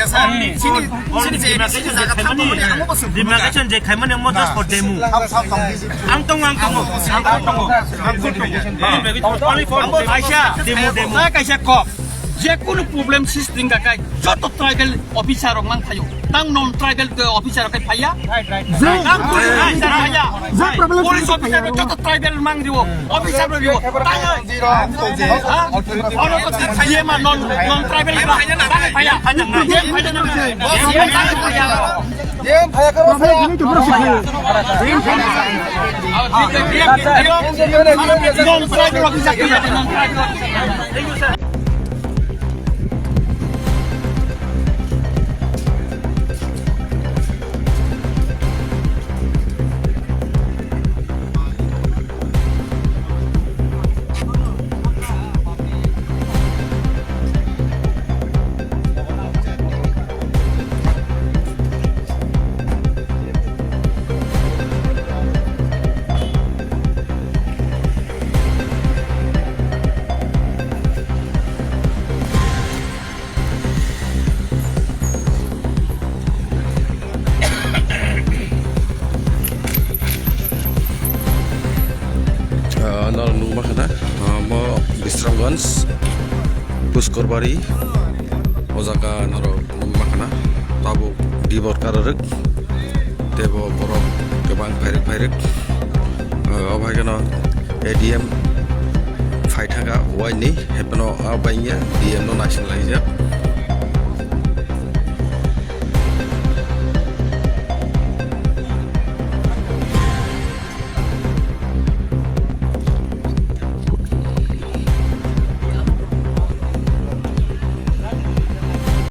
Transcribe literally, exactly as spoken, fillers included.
Chini, chini je, chini jaga thang tongmani ang bo swng. Demarcation je khaimani mo just for demo. Ang tongo, ang tongo, ang tongo. Only for demo. Kaisa, demo, demo. Kaisa kok. Je kunu problem system ga kai joto tribal officer rok mang phaio. Tang non tribal officer rok kai phaiya. Tang kunu officer phaiya. Police officer joto tribal mang riwo. Officer riwo. Tang Oro ko D M a non, non tribal ba. Phaya, phaya, phaya. Non tribal officer, non tribal officer. Ah, norok nukma khana, ah, mo Bisramganj, Puskorbari, o jaga norok nukma khana, tabuk dibor kararwk, tebo borok kwbang phairwk phairwk, ah, obo hai kheno A D M phai thangkha waini, haiphano a bai wngya D M no naising laijak.